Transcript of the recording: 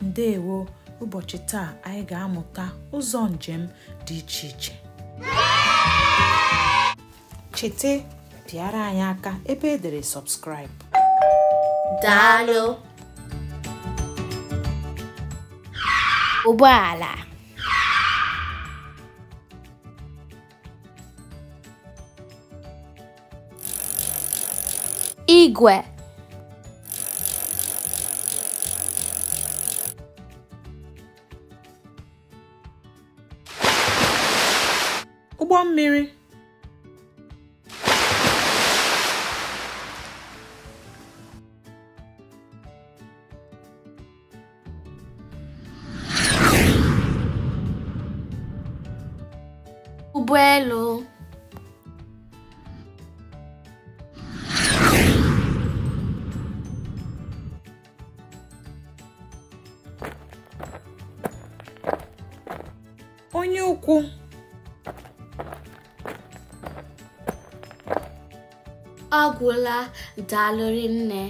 Ndewo, ụbọchị taa anyị ga-amụta ụzọ njem dị iche iche. Chete pịara anyị aka ebe edere subscribe. Daalụ. Ụgbọala. Igwe. Ụgbọ mmiri. Ụgbọelu. Onye ukwu. Ọ gwụla, daalụ rinne.